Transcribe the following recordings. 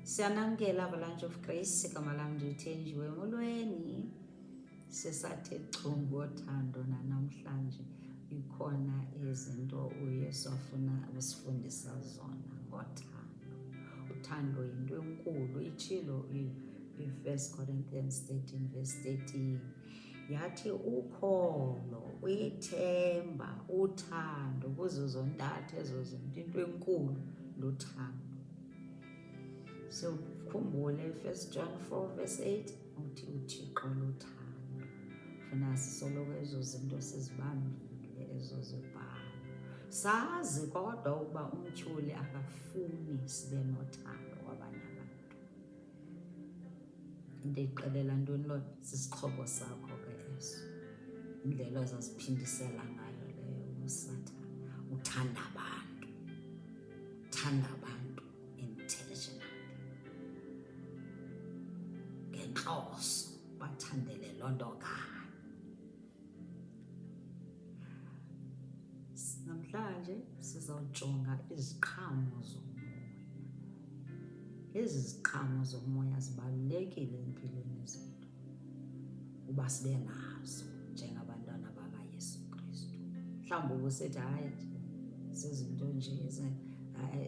Siyanamkela Avalanche of Grace, igama lam ndiThenjiwe. Molweni. Sisathe chu ngothando nanamhlanje, ikhona izinto uYesu afuna usifundisa zona ngothando. Uthando yinto enkulu, itshilo i-First Corinthians 13 verse 13. Yathi ukholo, ithemba, uthando, kuzo zontathu ezo zinto into enkulu luthando. Sikhumbule First John 4 verse 8 uthi uThixo luthando. Funa sisoloko ezo zinto sizibambile ezo zibhalo. Sazi kodwa ukuba umtyholi akafuni sibe nothando kwabanye abantu. Into ixelela ntoni loo nto? Sisixhobo sakho ke eso. Indlela ozaziphindisela ngayo leyo uSathana. Uthanda abantu. Uthanda abantu intentionally. Ngenhloso bathandele loo nto kanye. Namhlanje sizawujonga iziqhamo zomoya. Ezi ziqhamo zomoya zibalulekile empilweni zethu uba sibe nazo njengabantwana bakaYesu Kristu. Mhlawumbi ubusithi hayi nje zizinto nje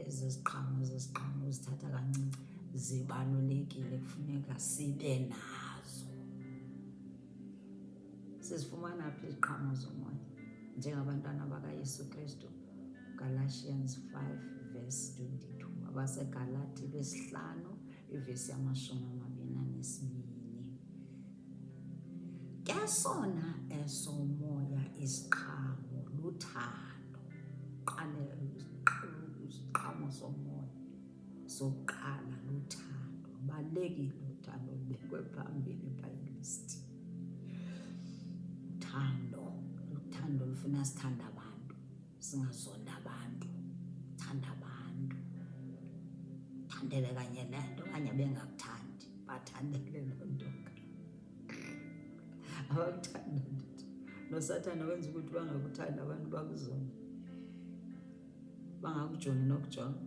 eziziqhamo eziziqhamo uzithatha kancinci, zibalulekile, kufuneka sibe nazo. Sizifumana phi iziqhamo zomoya njengabantwana bakaYesu Kristu? Galatians 5 verse 22. AbaseGalati besihlanu ivesi yama-22. Ke sona esomoya isiqhamo luthando. Qale isiqhamo somoya sokuqala luthando. Lubalulekile uthando, lubekwe phambili phayilisti. Uthando, uthando lufuna sithande abantu, singazondi abantu. Thanda abantu, thandele kanye le nto okanye bengakuthandi, bathandele loo nto. Abakuthanda ndithi noSathana wenza ukuthi bangakuthandi abantu, bakuzonde, bangakujongi nokujonga,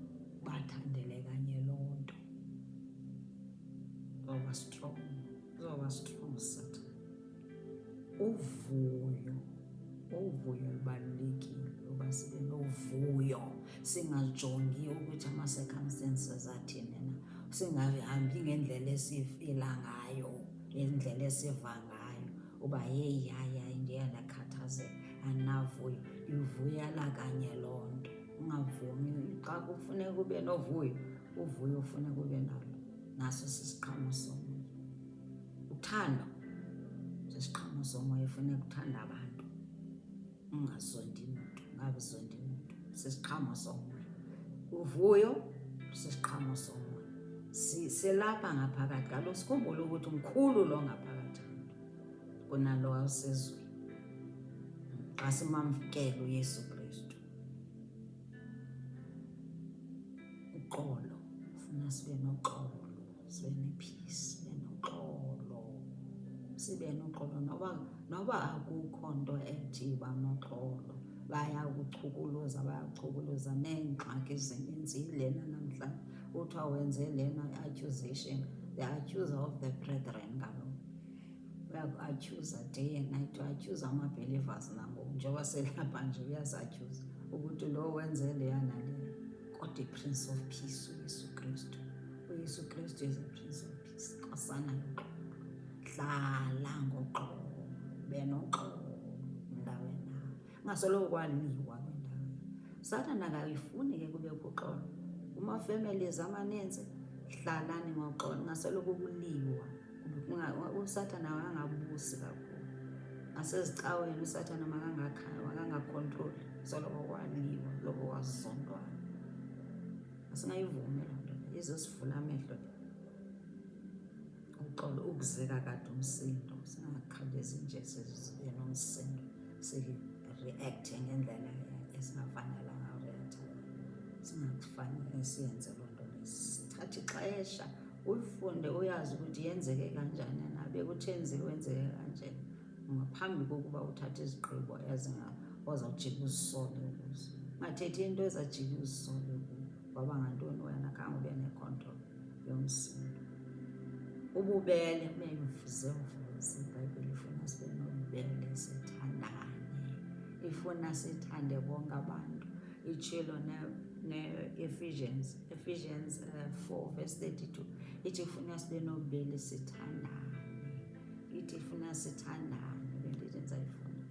bathandele kanye loo nto. Uzoba strong, uzoba strong Sathana. Uvuyo, uvuyo lubalulekile uba sibe novuyo, singajongi ukuthi ama-circumstances athini na, singahambi ngendlela esifila ngayo, ngendlela esiva ngayo uba heyi hayi hayi ndiye ndakhathazeka, andinavuyo. Ivuyela kanye loo nto. Ungavumi xa kufuneka ube novuyo, uvuyo ufuneka ube nalo, naso sisiqhamo somoya. Uthando sisiqhamo somoya, ufuneka uthanda abantu, ungazondi mntu, ungazondi mntu, sisiqhamo somoya. Uvuyo sisiqhamo somoya, silapha ngaphakathi. Kaloku sikhumbule ukuthi mkhulu lo ngaphakathi kunalo osezweni xa simamkela uYesu Kristu. Uxolo, funa sibe noxolo, sibe ne-peace, sibe noxolo, sibe noxolo noba akukho nto ethi iba noxolo. Bayakuchukuluza, bayakuchukuluza neengxaki zininzi lena namhlanje kuthiwa wenze lena accusation, the accuser of the brethren. Kaloku uyaku-accusa day and night, u-accusa ama-believers nangoku njengoba selapha nje uyasi-accusa ukuthi lo wenze leya naleya. Kodwa i-Prince of Peace uYesu Kristu, uYesu Kristu is a Prince of Peace, nkosana yoxolo. Hlala ngoxolo, ube noxolo ndaweni nawe, ungasoloko kwaliwa kwindawo. Sathana akayifuni ke kubekho uxolo kuma-families amaninzi. Hlalani ngoxolo, ungasoloko kuliwa. USathana angabusi kakhulu nasezicaweni, uSathana makangakhontroli, soloko kwaliwa, loko kwazondwana. Asingayivumi loo nto leyo, izosivula amehlo le. Uxolo, ukuzeka kade umsindo, singakhawulezi nje sibe nomsindo, si-reacte ngendlela esingafanelanga ureacta ngayo. Singakufanele siyenze loo nto leyo, sithathe ixesha uyifunde, uyazi ukuthi yenzeke kanjani na, bekutheni wenzeke kanjena, ngaphambi kokuba uthathe izigqibo ozawujika uzisole kuzo. Ungathethi into ezajika uzisole kuyo, waba ngantoni wena khange ube ne-control. Yomsindo. Ububele ube mvuzemvuze. IBhayibhile ifuna sibe nobubele, sithandane. Ifuna sithande bonke abantu. Itshilo ne-Ephesians, Ephesians 4 verse 32 ithi funa sibe nobubele, sithandane. Ithi funa sithandane. Bendithi ndizayifuna,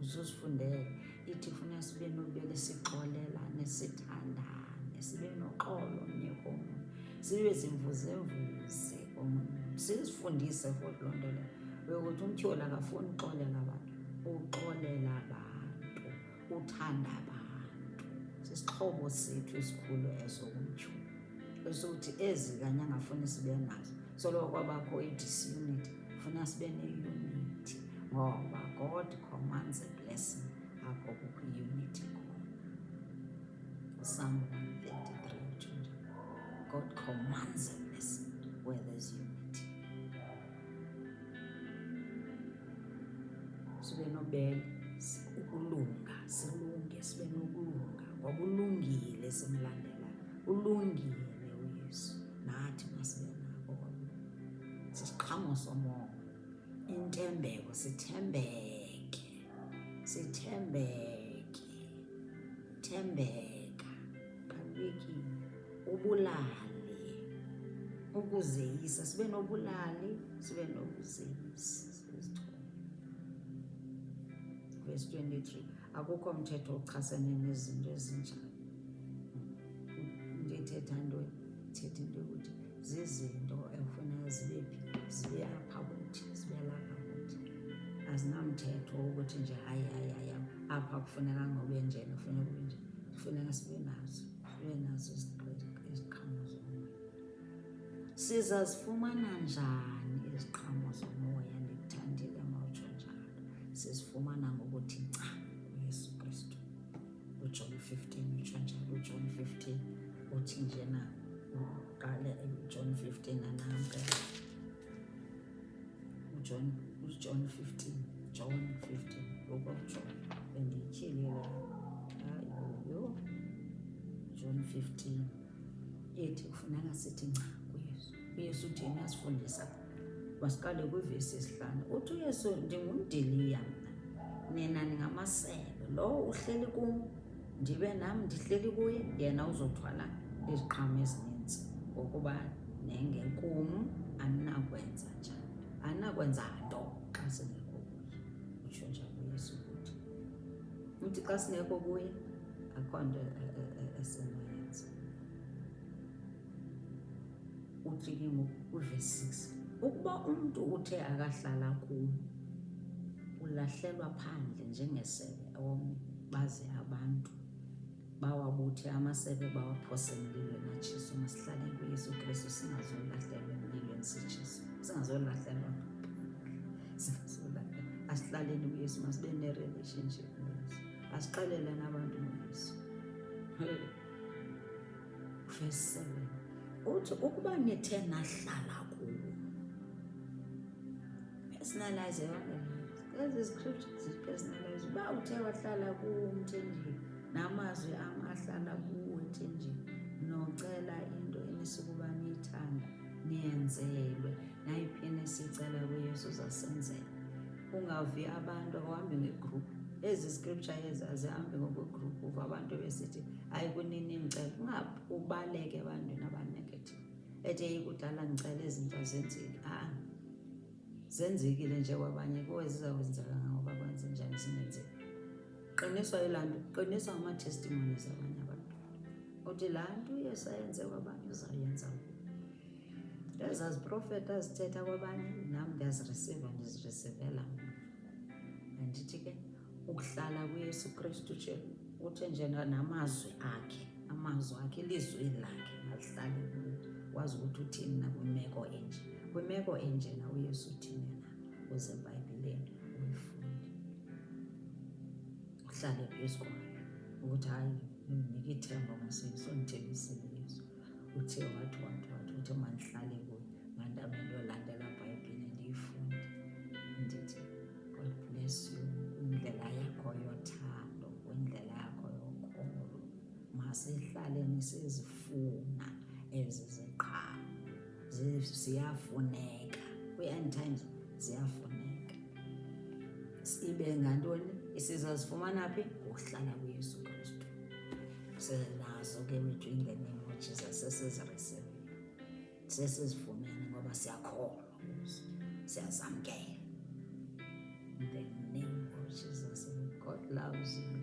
uzuzifundele. Ithi funa sibe nobubele, sixolelane, sithandane, sibe noxolo omnye komnye, sibe zimvuzemvuze komnye, sizifundise futhi loo nto leyo yokuthi umtyholi akafuni uxolela abantu, uxolela abantu, uthanda abantu. Sisixhobo sethu esikhulu eso kumtyholi, esokuthi ezi kanye angafuni sibe nazo. Soloko kwabakho i-disunity, funa sibe ne-unity, ngoba God commands a blessing apho kukho i-unity khona. Psalm 133 utsho njalo, God commands a blessing where there's unity. Sibe nobele, ukulunga, silunge, sibe nokulunga, ngoba ulungile, simlandela ulungile uYesu, nathi masibe nako kwakulunga. Sisiqhamo somoya, intembeko, sithembeke, sithembeke, thembeka, balulekile. Ubulali, ukuzeyisa, sibe nobulali, sibe nokuzeyisa, sizithobe. Verse 23, akukho mthetho uchasene nezinto ezinjalo. Into ethetha ntoni? Ithetha into yokuthi zizinto ekufuneka zibe phi? Zibe apha kuthi, zibe lapha kuthi. Azinamthetho wokuthi nje hayi, hayi, hayi, apha kufuneka ube njena, kufuneka ube nje. Kufuneka sibe nazo, sibe nazo iziqhamo zomoya. Sizazifumana njani iziqhamo zomoya? Ndikuthandile mawutsho njalo. Sizifumana ngokuthi nca kuYesu Kristu. UJohn 15 utsho njalo. UJohn 15 uthi njena, uqale uJohn 15 anamke uJohn 15, John 15, book of John, bendiyityhilile, hayi yho. John 15 ithi kufuneka sithi nca kuYesu. UYesu uthi yena uyasifundisa. Masiqale kwivesi yesihlanu. Uthi uYesu, ndingumdiliya mna, nina ningamasebe. Lowo uhleli kum, ndibe nam ndihleli kuye, yena uzothwala iziqhamo ezininzi, ngokuba nengekum aninakwenza njani, aninakwenza nto xa singekho kuye. Utsho njalo uYesu ukuthi, uthi xa singekho kuye akho nto esinoyenza. Uthi ke ngoku kwivesi 6, ukuba umntu uthe akahlala kum, ulahlelwa phandle njengesebe, ome, baze abantu bawabuthe amasebe, bawaphose emlilweni, atshiswe. Masihlale kuYesu Kristu, singazolahlelwa emlilweni sitshiswe, singazolahlelwa, singazolahlelwa. Asihlaleni kuYesu, masibe ne-relationship noYesu, asixeleleni abantu ngoYesu. Verse 7 uthi, ukuba nithe nahlala kuwo. Personalize yonke ezi scriptures, zipersonalize. Uba uthe wahlala kuwo umthenjiwe, namazwi am ahlala kuwe thenjiwe, nocela into enisukuba niyithanda, niyenzelwe. Nayiphi esicela kuYesu uzasenzela. Ungavi abantu, awuhambi ngegroup. Ezi scripture ezi azihambi ngokwegroup. Uva abantu besithi hayi kunini ndicela, ungaphi, ubaleke ebantwini abanegative, ethi eyi kudala ndicela izinto azenzeki. A-a, zenzekile nje kwabanye, kuwe zizawenzeka ngoba kwenze njani zingenzeki? Qiniswa yilaa nto, qiniswa ngama-testimonies abanye abantu. Uthi laa nto uYesu ayenze kwabanye uzawuyenza kuwe. Ezaa ziprofethi azithetha kwabanye, nam ndiyazireceiva, ndizirecivela mna. Andithi ke ukuhlala kuYesu Kristu nje uthe nje namazwi akhe, amazwi akhe, ilizwi lakhe malihlale kuwe, wazi ukuthi uthini na kwimeko enje, kwimeko enjena uYesu uthini na, uze eBhayibhileni uyifunde, uhlale phezu kwayo ukuthi hayi, undinika ithemba mos, undithembisile Yesu, uthe wathi wathi wathi, uthe mandihlale kuye, mandabe ndiyolandela Bhayibhile ndiyifunde. Ndithi God bless you kwindlela yakho yothando, kwindlela yakho yokholo. Masihlaleni sizifuna ezi ziqhamo. Ziyafuneka kwi-end times, ziyafuneka. Ibe ngantoni? Sizazifumana phi? Ngokuhlala kuYesu Kristu. Sinazo ke wethu, in the name of Jesus. Sesizi-receive-ile, sesizifumene, ngoba siyakholwa kuzo, siyazamkela in the name of Jesus. God loves you.